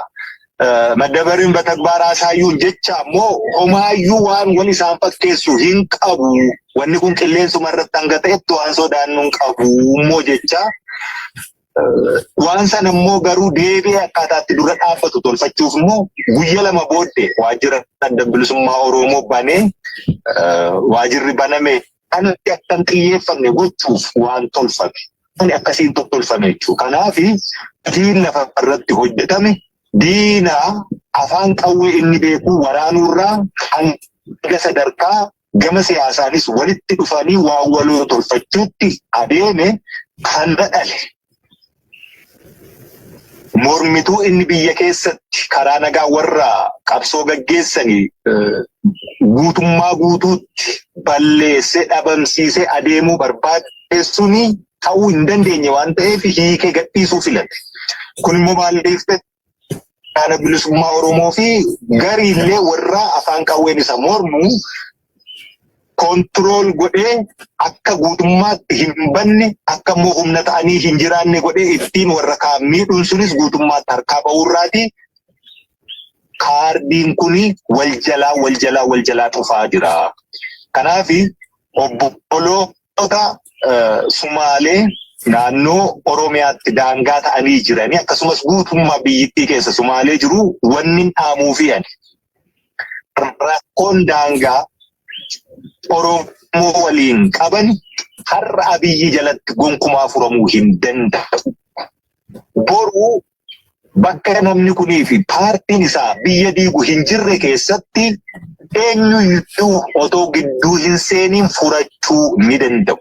Maddabariin batagbaar haasaayyuun jecha ammoo homaayyuu waan wal isaan fakkeessu hin qabu. Wanni kun qilleensuma irratti hanga ta'etti waan sodaannu hin qabu immoo jecha. Waan sana immoo garuu deebi'ee akkaataatti dura dhaabbatu tolfachuuf immoo guyya 2 booddee waajjira Adda Bilisummaa Oromoo banee waajjirri baname kanatti akka hin xiyyeeffanne gochuuf waan tolfame. Ani akkasiin tolfame jechuudha. Kanaaf hojiin lafa irratti hojjetame diina afaan qawwee inni beeku waraanuurraa hanga sadarkaa gama siyaasaanis walitti dhufanii waan waloo tolfachuutti adeeme kan dhale. Mormituu inni biyya keessatti karaa nagaa warra qabsoo gaggeessanii guutummaa guutuutti balleessee dhabamsiisee adeemuu barbaade suni ta'uu hin dandeenye waan ta'eef hiikee gadhiisuu filate. Kun immoo maaliif ta'e? Waraana Bilisummaa Oromoo fi gariillee warra afaan qawween isa mormu kontirool godhee akka guutummaatti hin banne, akka immoo humna ta'anii hin jiraanne godhee ittiin warra kaan miidhuun sunis guutummaatti harkaa ba'uurraati. Kaardiin kun wal jalaa wal jalaa wal jalaa dhufaa jira. Kanaaf obboloota Sumaalee naannoo Oromiyaatti daangaa ta'anii jiranii akkasumas guutummaa biyyittii keessa Sumaalee jiru wanni dhaamuufi ani. Rakkoon daangaa Oromoo waliin qaban har'a Abiyyi jalatti gonkumaa furamuu hin danda'u. Boruu bakka namni kunii fi paartiin isaa biyya diigu hin jirre keessatti eenyuyyuu otoo gidduu hin seeniin furachuu ni danda'u.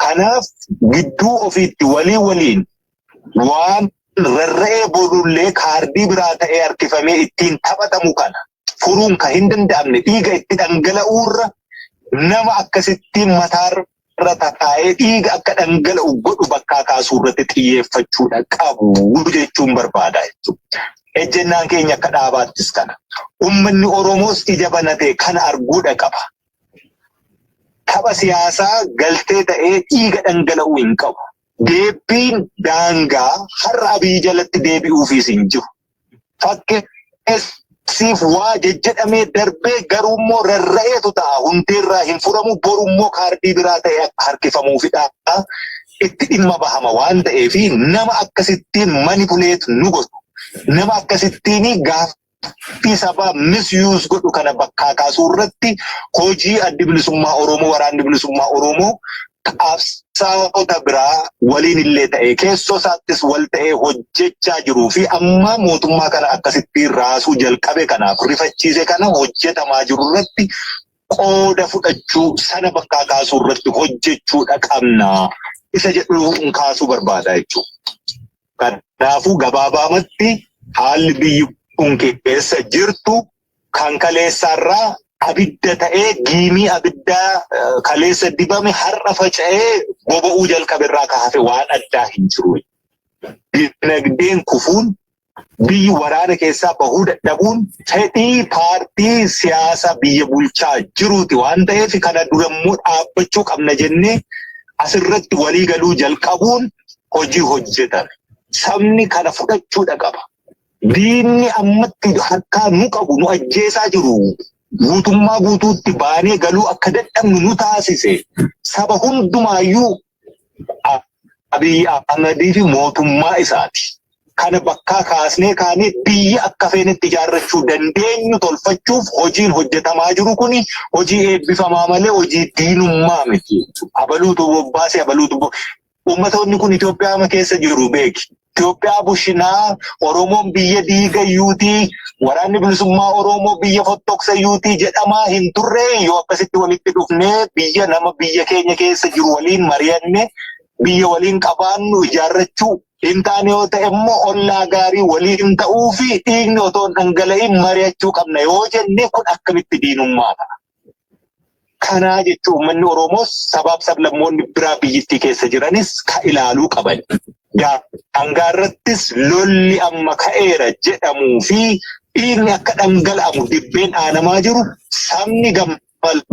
Kanaaf gidduu ofiitti walii waliin waan rarra'ee borullee kaardii biraa ta'ee harkifamee ittiin taphatamu kana furuun kan hin danda'amne dhiiga itti dhangala'uurra nama akkasittiin mataarra tataa'ee dhiiga akka dhangala'u godhu bakkaa kaasuu irratti xiyyeeffachuudha qabu jechuun barbaada jechuudha. Ejjennaan keenya akka dhaabaattis kana. Uummanni Oromoos ija banatee kana arguudha qaba. Tapha siyaasaa galtee ta'ee dhiiga dhangala'uu hin qabu. Deebbiin daangaa har'a Abiyyi jalatti deebi'uufiis hin jiru. Fakkeessiif waa jejjedhamee darbee garuu immoo rarra'eetu ta'a. Hundeerraa hin furamu, boru immoo kaardii biraa ta'ee akka harkifamuufidha. Itti dhimma bahama waan ta'eef nama akkasittiin manipuleet nu godhu. Nama akkasittiin gaaffii sabaa misuse godhu kana bakkaa kaasuu irratti hojii Addi Bilisummaa Oromoo, Waraanni Bilisummaa Oromoo qabsaa'ota biraa waliin illee ta'ee keessoo isaattis wal ta'ee hojjechaa jiruu fi amma mootummaa kana akkasittiin raasuu jalqabe kanaaf rifachiise kana hojjetamaa jiru irratti qooda fudhachuu sana bakkaa kaasuu irratti hojjechuudha qabna isa jedhu kaasuu barbaada jechuudha. Kanaafuu gabaabaamatti haalli biyyi kun keessa jirtu kan kaleessaarraa abidda ta'ee giimii abiddaa kaleessa dibame har'a faca'ee boba'uu jalqaberraa ka hafe waan addaa hin jiru. Dinagdeen kufuun, biyyi waraana keessaa bahuu dadhabuun fedhii paartii siyaasa biyya bulchaa jiruuti waan ta'eef kana durammoo dhaabbachuu qabna jennee asirratti walii galuu jalqabuun hojii hojjetame. Sabni kana fudhachuudha qaba. Diinni ammatti harkaa nu qabu nu ajjeesaa jiru guutummaa guutuutti baanee galuu akka dadhabnu nu taasise. Saba hundumaayyuu Abiy Ahmedii fi mootummaa isaati. Kana bakkaa kaasnee kaanee biyya akka feenetti ijaarrachuu dandeenyu tolfachuuf hojiin hojjetamaa jiru kuni hojii eebbifamaa malee hojii diinummaa miti. Abaluutu bobbaase, abaluutu. Uummatoonni kun Itoophiyaa keessa jiru beeki. Itoophiyaa bushinaa, Oromoon biyya diigayyuutii, Waraanni Bilisummaa Oromoo biyya fottoksayyuutii jedhamaa hin turre. Yoo akkasitti walitti dhufnee biyya nama biyya keenya keessa jiru waliin mari'anne biyya waliin qabaannu ijaarrachuu hin taane yoo ta'e immoo ollaa gaarii waliin ta'uu fi dhiigni otoo hin dhangala'in mari'achuu qabna yoo jenne kun akkamitti diinummaa ta'a? Kanaa jechuun uummanni Oromoos sabaaf sablammoonni biraa biyyittii keessa jiranis ka ilaaluu qaban. Daangaa irrattis lolli amma ka'eera jedhamuu fi dhiigni akka dhangala'amu dibbeen aanamaa jiru sabni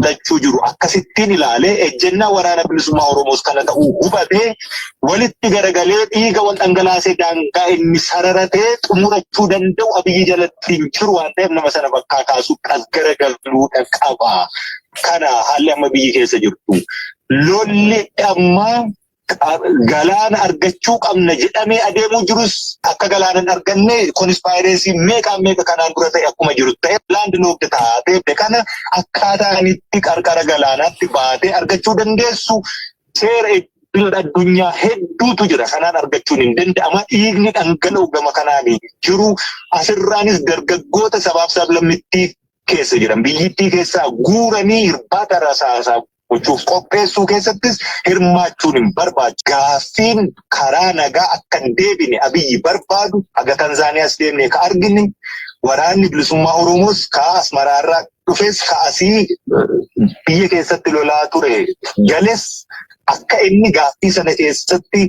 lachuu jiru akkasittiin ilaalee ejjennaa waraana bilisummaa Oromoos kana ta'uu hubatee walitti garagalee dhiiga wal dhangalaasee daangaa inni sararatee xumurachuu danda'u Abiyyi jalatti hin jiru waan ta'eef nama sana bakkaa kaasuu as garagaluudha qaba. Kana haalli amma biyyi keessa jirtu. Lolli ammaa galaana argachuu qabna jedhamee adeemuu jirus akka galaana hin arganne conspiracy meeqaan meeqa kanaan dura ta'e akkuma jiru ta'e land locked taatee kana akkaataan itti qarqara galaanaatti baatee argachuu dandeessu seera idil addunyaa hedduutu jira. Kanaan argachuun hin danda'ama. Dhiigni dhangala'u gama kanaan jiru. Asirraanis dargaggoota sabaaf sablammittii keessa jiran biyyittii keessaa guuranii irbaata rasaasaa gochuuf qopheessuu keessattis hirmaachuun hin barbaachisu. Gaaffiin karaa nagaa akka hin deebine Abiyyi barbaadu haga Tanzaaniyaas deemnee ka argine waraanni bilisummaa Oromoos ka Asmaraarraa dhufes ka asii biyya keessatti lolaa ture gales akka inni gaaffii sana keessatti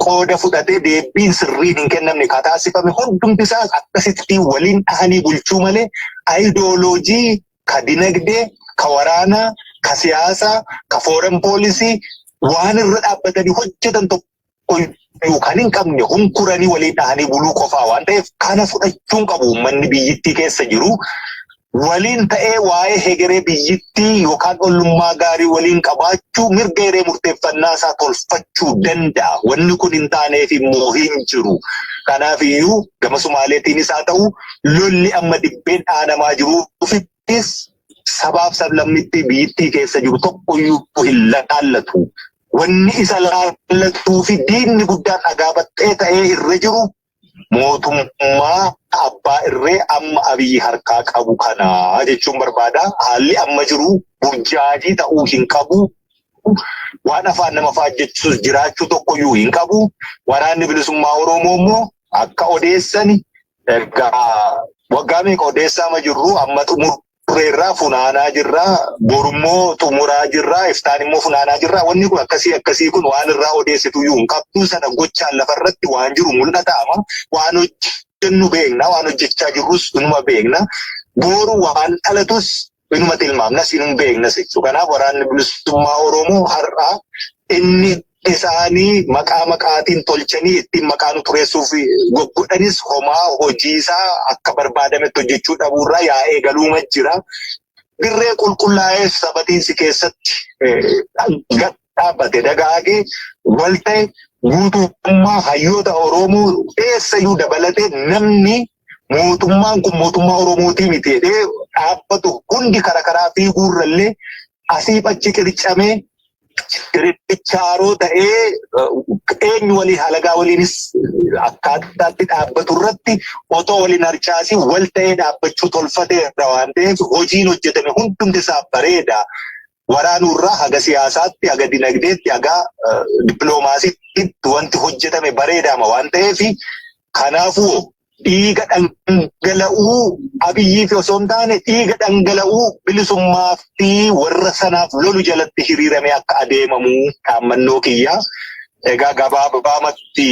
qooda fudhatee deebiin sirriin hin kennamne ka taasifame hundumti isaas akkasitti waliin dhahanii bulchuu malee ayidooloojii ka dinagdee, ka waraanaa, ka siyaasaa, ka foreign policy waan irra dhaabbatanii hojjetan tokko kan hin qabne hunkuranii waliin dhahanii buluu qofaa waan ta'eef kana fudhachuun qabu uummanni biyyittii keessa jiru. Waliin ta'ee waa'ee hegeree biyyittii yookaan ollummaa gaarii waliin qabaachuu mirga hiree murteeffannaa isaa tolfachuu danda'a. Wanni kun hin taaneef immoo hin jiru. Kanaaf iyyuu gama Sumaaleetiinis haa ta'u lolli amma dibbeen dhaanamaa jiruufis sabaaf sablammitti biyyittii keessa jiru tokkoyyuu hin laallatu. Wanni isa laallatuu fi diinni guddaan dhagaa baxxee ta'ee irra jiru mootummaa abbaa irree amma Abiyyi harkaa qabu kana jechuun barbaada. Haalli amma jiru burjaajii ta'uu hin qabu. Waan afaan nama faajjechisus jiraachuu tokkoyyuu hin qabu. Waraanni bilisummaa Oromoo immoo akka odeessani egaa waggaa meeqa odeessaama jirru amma xumurreerraa funaanaa jirraa borummoo xumuraa jirraa iftaan immoo funaanaa jirraa wanni kun akkasii akkasii kun waan irraa odeessituyyuu hin qabdu sana gochaan lafarratti waan jiru mul'ataama waan hojjennu beekna waan hojjechaa jirrus inuma beekna boru waan dhalatus inuma tilmaamnas inuma beeknas jechuudha. Kanaaf waraanni bilisummaa Oromoo har'a inni isaanii maqaa maqaatiin tolchanii ittiin maqaa nu xureessuuf goggodhanis homaa hojii isaa akka barbaadametti hojjechuu dhabuurraa yaa'ee galuuma jira. Dirree qulqullaa'ee sabatiinsi keessatti dhaabbate dagaagee wal ta'e guutummaa hayyoota Oromoo eessayyuu dabalatee namni mootummaan kun mootummaa Oromootii miti jedhee dhaabbatu hundi karaa karaa fiiguurrallee asii achi qircamee qirchaaroo ta'ee eenyu waliin halagaa waliinis akkaataatti dhaabbatu irratti otoo waliin harcaasii wal ta'ee dhaabbachuu tolfateera waan ta'eef hojiin hojjetame hundumti isaa bareeda. Waraanuurraa haga siyaasaatti, haga dinagdeetti, haga dippiloomaasiitti wanti hojjetame bareedaama waan ta'eef kanaafuu dhiiga dhangala'uu Abiyyiif osoo hin taane dhiiga dhangala'uu bilisummaa fi warra sanaaf lolu jalatti hiriirame akka adeemamu dhaammannoo kiyya. Egaa gabaabaamatti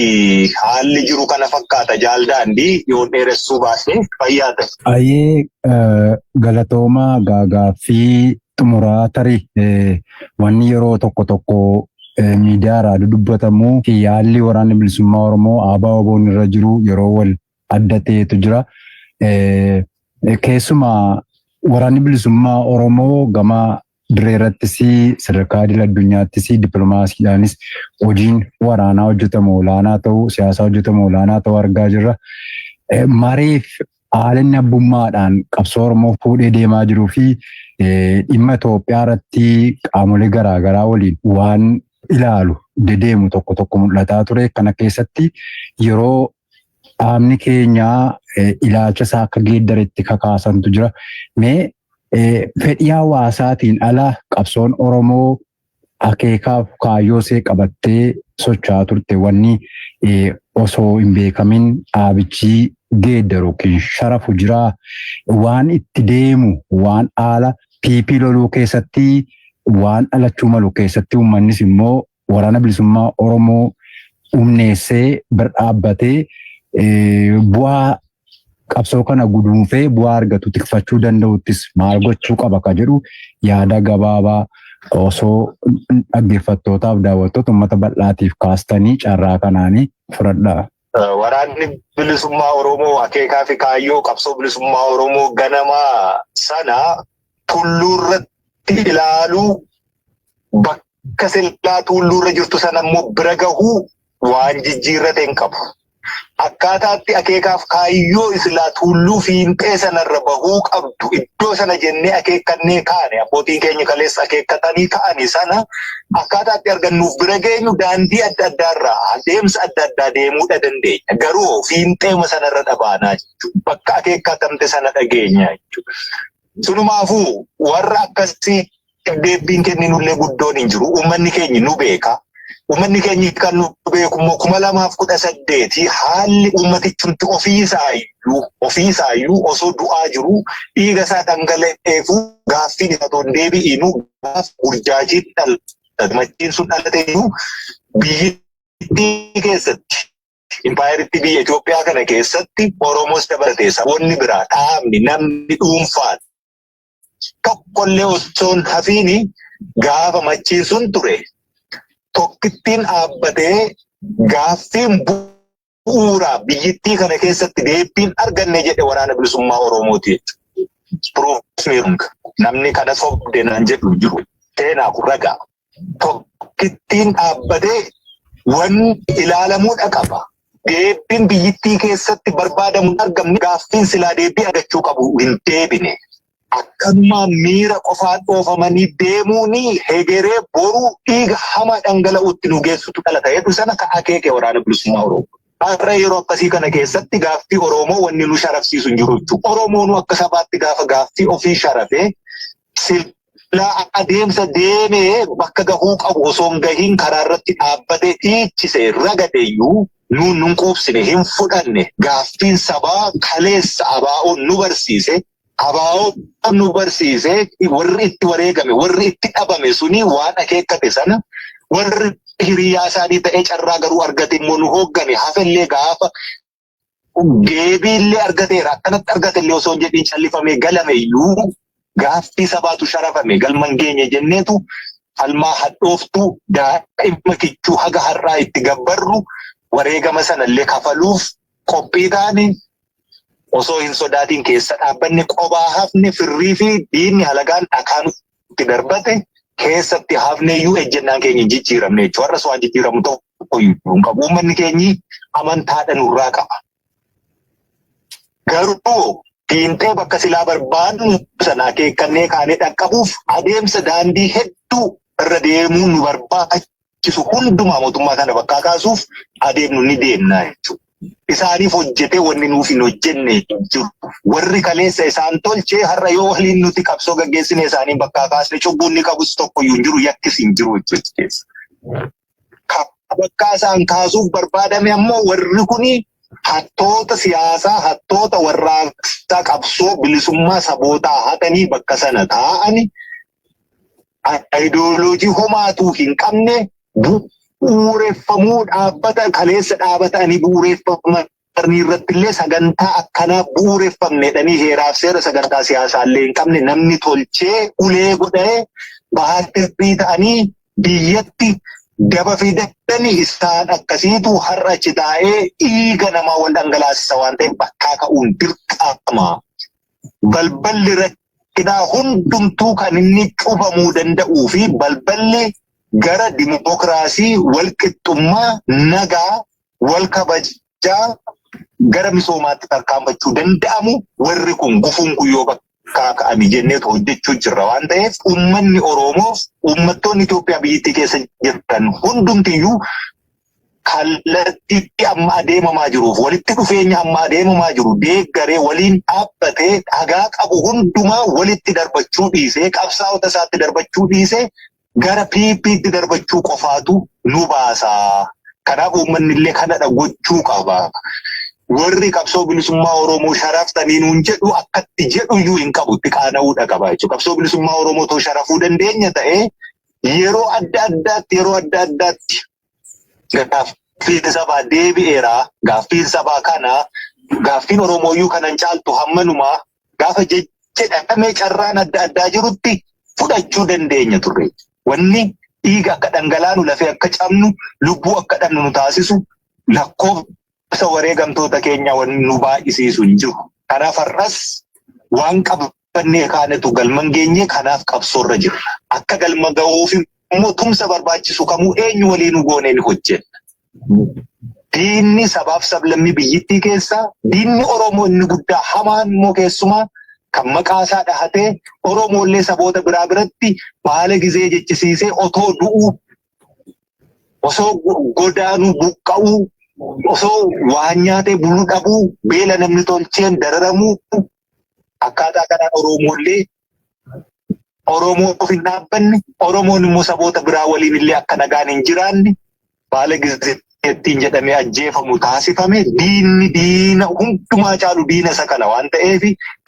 haalli jiru kana fakkaata jaaldaandii yoo dheeressuu baasne fayyaa ta'e. Ayyee galatoomaa gaaffii xumuraa tarii wanni yeroo tokko tokko miidiyaa irraa dubbatamu fi haalli waraanni bilisummaa Oromoo ABO-WBOn irra jiru yeroo wal adda ta'etu jira. Keessumaa waraanni bilisummaa Oromoo gama dirree irrattis sadarkaa idil addunyaattis dippiloomaasiidhaanis hojiin waraanaa hojjetamu olaanaa ta'uu siyaasaa hojjetamu olaanaa ta'uu argaa jirra. Mariif haala inni abbummaadhaan qabsoo Oromoo fuudhee deemaa jiruu fi dhimma Itoophiyaa irratti qaamolee garaagaraa waliin waan ilaalu dedeemu tokko tokko mul'ataa ture. Kana keessatti yeroo dhaabni keenyaa ilaalcha isaa akka geeddaretti kakaasantu jira. Mee fedhii hawaasaatiin ala qabsoon Oromoo akeekaaf kaayyoo ishee qabattee socho'aa turte wanni osoo hin beekamin dhaabichi geeddaru yookiin sharafu jira. Waan itti deemu waan haala PP loluu keessatti waan dhalachuu malu keessatti uummannis immoo waraana bilisummaa Oromoo humneessee bira dhaabbatee bu'aa Qabsoo kana guduunfee bu'aa argatu tikfachuu danda'uttis maal gochuu qaba ka jedhu yaada gabaabaa osoo dhaggeeffattootaaf daawwattoota uummata bal'aatiif kaastanii carraa kanaanii fudhadhaa. Waraanni bilisummaa Oromoo akeekaa fi kaayyoo qabsoo bilisummaa Oromoo ganamaa sana tulluurratti ilaaluu, bakka silaa tulluurra jirtu sana immoo bira gahuu waan jijjiirrate hin qabu. Akkaataatti akeekaaf kaayyoo isilaa tulluu fiinxee sanarra bahuu qabdu, iddoo sana jennee akeekkannee kaane, abbootiin keenya kaleessa akeekkatanii ka'anii sana akkaataatti argannuuf bira geenyu daandii adda addaarraa adeemsa adda addaa deemuudha dandeenya. Garuu fiinxeema sanarra dhabaanaa jechuudha. Bakka akeekkatamte sana dhageenya jechuudha. Sunumaafuu warra akkasii deebbiin kenninullee guddoon hin jiru. Uummanni keenya nu beeka. Uummanni keenya kan nu beeku immoo 2018 haalli uummatichumti ofiisaayyuu osoo du'aa jiru, dhiiga isaa dhangala'eefu, gaaffiin isaa otoo hin deebi'inu, gaaf burjaajiin dhalate, machiin sun dhalateeyyuu, biyyittii keessatti, impaayeritti biyya Itoophiyaa kana keessatti Oromoos dabalatee saboonni biraa, dhaabni, namni dhuunfaan tokkollee osoo hin hafiini, gaafa machiin sun ture tokkittiin dhaabbatee gaaffiin bu'uuraa biyyittii kana keessatti deebiin arganne jedhe Waraana Bilisummaa Oromooti jechuudha. Namni kana sobde naan jedhu jiru. Seenaa kun ragaa. Tokkittiin dhaabbatee wanni ilaalamuudha qaba. Deebiin biyyittii keessatti barbaadamu hin argamne, gaaffiin silaa deebii argachuu qabu hin deebine. Akkanumaan miira qofaan oofamanii deemuun hegeree boruu dhiiga hamaa dhangala'uutti nu geessutu dhalata jedhu sana ka akeeke Waraana Bilisummaa Oromoo. Har'a yeroo akkasii kana keessatti gaaffii Oromoo wanni nu sharafsiisu hin jiru jechuudha. Oromoon akka sabaatti gaafa gaaffii ofii sharafee, silaa adeemsa deemee bakka gahuu qabu osoo hin gahiin karaa irratti dhaabbatee dhiichise ragadeeyyuu, nuun nun quubsine, hin fudhanne. Gaaffiin sabaa kaleessa ABO'n nu barsiise, ABO'n nu barsiise, warri itti wareegame, warri itti dhabame suni waan akeekkate sana, warri hiriyaa isaanii ta'ee carraa garuu argate immoo nu hooggane hafellee, gaafa deebiillee argateera akkanatti argatellee osoo hin jedhiin callifamee galame iyyuu, gaaffii sabaatu sharafame, galma hin geenye jenneetu falmaa hadhooftuu daa'ima kichuu haga har'aa itti gabbarru, wareegama sanallee kafaluuf qophii taane, osoo hin sodaatiin keessa dhaabbanne. Qobaa hafne, firrii fi diinni halagaan dhakaa nutti darbate, keessatti hafne iyyuu ejjennaan keenya hin jijjiiramne jechuudha. Har'as waan jijjiiramu tokko iyyuu hin qabu. Uummanni keenyi amantaadha nurraa qaba. Garuu fiintee bakka silaa barbaadnu sana akeekkannee kaanee dhaqqabuuf adeemsa daandii hedduu irra deemuu nu barbaachisu hundumaa, mootummaa kana bakkaa kaasuuf adeemnu ni deemna jechuudha. Isaaniif hojjetee wanni nuuf hin hojjenne jiru. Warri kaleessa isaan tolchee har'a yoo waliin nuti qabsoo gaggeessine isaaniin bakkaa kaasne, cubbuun ni qabus tokkoyyuu hin jiru, yakkis hin jiru jechuudha. Bakkaa isaan kaasuuf barbaadame ammoo warri kuni hattoota siyaasaa, hattoota warraaqsaa qabsoo bilisummaa sabootaa hatanii bakka sana taa'ani, ayidooloojii homaatuu hin qabne, bu'uureffamuu dhaabbata kaleessa dhaabatanii bu'uureffaman irratti illee sagantaa akkanaa bu'uureffamne jedhanii heeraaf seera sagantaa siyaasaa illee hin qabne, namni tolchee ulee godhee baatirii ta'anii biyyatti daba fidanii, isaan akkasiitu har'a achi taa'ee dhiiga namaa wal dhangalaasisa waan ta'eef bakkaa ka'uun dirqama. Balballi rakkinaa hundumtuu kan inni cufamuu danda'uu fi balballi gara dimokiraasii, wal qixxummaa, nagaa, wal kabajaa gara misoomaatti tarkaanfachuu danda'amu warri kun gufuun kun yoo bakkaa ka'anii jenneetu hojjechuu jirra waan ta'eef, uummanni Oromoof uummattoonni Itoophiyaa biyyattii keessa jiran hundumtiyyuu kallattii amma adeemamaa jiruuf walitti dhufeenya amma adeemamaa jiru deeggaree, waliin dhaabbatee, dhagaa qabu hundumaa walitti darbachuu dhiisee, qabsaa'ota isaatti darbachuu dhiisee, gara PP'tti darbachuu qofaatu nu baasa. Kanaaf uummanni illee kanadha gochuu qaba. Warri qabsoo bilisummaa Oromoo sharaftanii nuun jedhu akkatti jedhu iyyuu hin qabu, itti qaana'uudha qaba jechuudha. Qabsoo bilisummaa Oromoo too sharafuu dandeenya ta'ee, yeroo adda addaatti gaaffiin sabaa deebi'eera. Gaaffiin sabaa kana Gaaffiin Oromooyyuu kanan caaltu hammanumaa gaafa jedhamee carraan adda addaa jirutti fudhachuu dandeenya turre. Wanni dhiiga akka dhangalaanu, lafee akka cabnu, lubbuu akka dhabnu nu taasisu, lakkoofsa wareegamtoota keenyaa wanni nu baay'isiisu hin jiru. Kanaaf har'as waan qabannee kaanetu galma hin geenye, kanaaf qabsoorra jirra. Akka galma gahuuf immoo tumsa barbaachisu kamuu eenyu waliinuu goonee ni hojjenna. Diinni sabaaf sablammii biyyittii keessaa, diinni Oromoo inni guddaa hamaan immoo keessumaa kan maqaa isaa dhahatee Oromoollee saboota biraa biratti baala gizee jechisiisee otoo du'uu, osoo godaanuu, buqqa'uu, osoo waan nyaatee buluu dhabuu, beela namni tolcheen dararamuu, akkaataa kanaan Oromoollee Oromoof hin dhaabbanne, Oromoon immoo saboota biraa waliin illee akka nagaan hin jiraanne, baala gizeettiin jedhamee ajjeefamu taasifame. Diinni diina hundumaa caalu diina isa kana waan ta'eef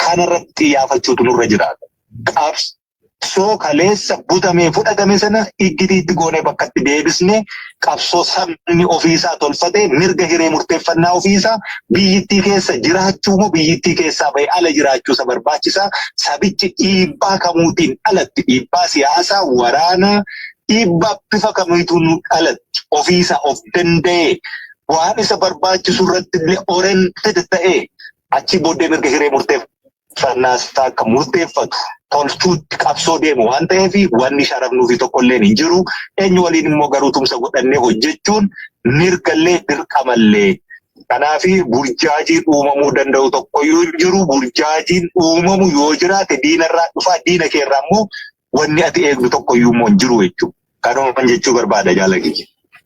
kanarratti xiyyaafachuutu nurra jiraata. Qabsoo kaleessa butamee fudhatame sana iggitiitti goonee bakkatti deebisnee, qabsoo sabni ofiisaa tolfatee mirga hiree murteeffannaa ofiisaa biyyittii keessa jiraachuu moo biyyittii keessaa bahee ala jiraachuu isa barbaachisaa. Sabichi dhiibbaa kamuutiin alatti, dhiibbaa siyaasaa, waraanaa, dhiibbaa bifa kamiituu alatti ofiisaa of danda'ee waan isa barbaachisu irratti illee oriented ta'ee achi booddee mirga hiree murteeffannaa isaa akka murteeffatu tolchuutti qabsoo deemu waan ta'eef wanni sharafnuufi tokkolleen hin jiru. Eenyu waliin immoo garuu tumsa godhannee hojjechuun mirgallee dirqamallee. Kanaaf burjaajiin uumamuu danda'u tokkoyyuu hin jiru. Burjaajiin uumamu yoo jiraate diinarraa dhufaa, diina keerraa immoo wanni ati eegdu tokkoyyuu immoo hin jiru jechuudha. Kanuma jechuu barbaada, jaalakiyya.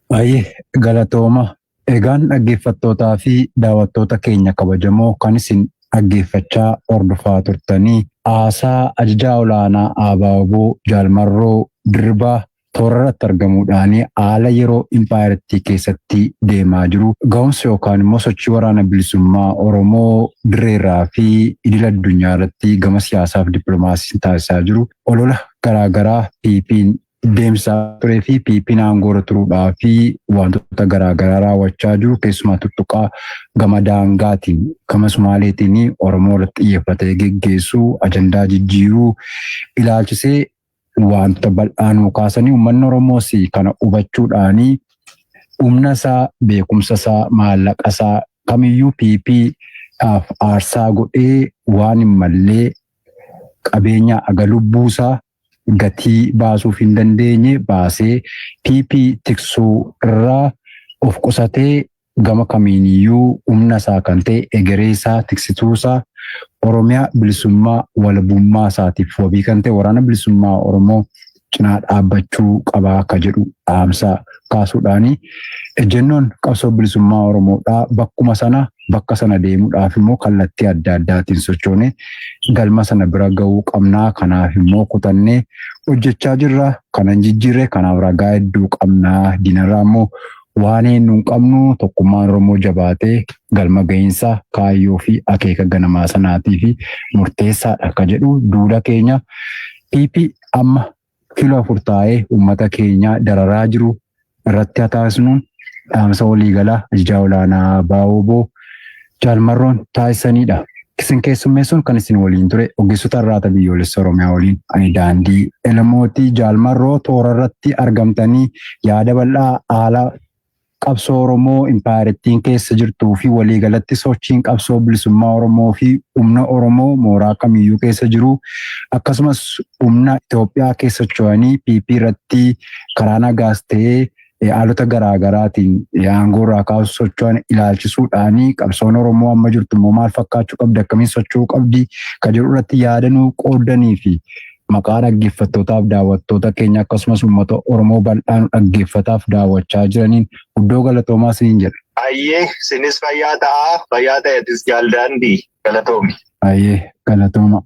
Baay'ee galatooma. Egaan dhaggeeffattootaa fi daawwattoota keenya kabajamoo, kan isin dhaggeeffachaa hordofaa turtanii haasaa ajajaa olaanaa ABO Jaalmarroo Dirribaa toora irratti argamuudhaan haala yeroo impaayerattii keessatti deemaa jiru, ga'umsa yookaan immoo sochii waraana bilisummaa Oromoo dirreerraa fi idil addunyaa irratti gama siyaasaa fi dippiloomaasiin taasisaa jiru, olola garaagaraa PP'n deemsaa turee fi PP'n aangoorra turuudhaa fi wantoota garaagaraa raawwachaa jiru, keessumaa tuttuqaa gama daangaatiin gama Sumaaleetiin Oromoo irratti xiyyeeffatee geggeessuu, ajandaa jijjiiruu ilaalchisee wantoota bal'aa nuu kaasanii, uummanni Oromoos kana hubachuudhaanii humna isaa, beekumsa isaa, maallaqa isaa kamiyyuu PP dhaaf aarsaa godhee waan hin mallee qabeenya aga lubbuu isaa gatii baasuuf hin dandeenye baasee PP tiksuu irraa of qusatee, gama kamiiniyyuu humna isaa kan ta'e egeree isaa tiksituu isaa, Oromiyaa bilisummaa walabummaa isaatiif wabii kan ta'e waraana bilisummaa Oromoo cinaa dhaabbachuu qabaa akka jedhu dhaamsa kaasuudhaani, ejjennoon qabsoo bilisummaa Oromoodhaa bakkuma sana bakka sana deemuudhaaf immoo kallattii adda addaatiin sochoone galma sana bira gahuu qabnaa. Kanaaf immoo kutannee hojjechaa jirra. Kanan jijjiirre, kanaaf ragaa hedduu qabnaa. Diinarraa immoo waan eenyu hin qabnu. Tokkummaan Oromoo jabaatee galma gahiinsa kaayyoo fi akeeka ganamaa sanaatii fi murteessaadha akka jedhu, duula keenya PP amma kiiloo 4 taa'ee uummata keenya dararaa jiru irratti haa taasisnuun dhaamsa waliigalaa ajajaa olaanaa Baawoboo Jaalmarroon taasisanidha. Isin keessummeessuun kan isin waliin ture ogeessota Arraata Biyyoolessa Oromiyaa waliin ani Daandii Elamootii. Jaalmarroo, toora irratti argamtanii yaada bal'aa haala qabsoo Oromoo impaayerittiin keessa jirtuu fi waliigalatti sochiin qabsoo bilisummaa Oromoo fi humna Oromoo mooraa kamiyyuu keessa jiru, akkasumas humna Itoophiyaa keessa socho'anii PP irratti karaa nagaas ta'ee haalota garaa garaatiin aangoo irraa kaasuu socho'an ilaalchisuudhaan, qabsoon Oromoo amma jirtu immoo maal fakkaachuu qabdi, akkamiin socho'uu qabdi kan jedhu irratti yaadanuu qooddanii fi maqaa dhaggeeffattootaaf daawwattoota keenya akkasumas uummata Oromoo bal'aan dhaggeeffataaf daawwachaa jiraniin guddoo galatoomaa isiniin jedha. Ayyee, sinis fayyaa ta'aa, fayyaa ta'etis, jaaldaandii, galatoomi. Ayyee, galatooma.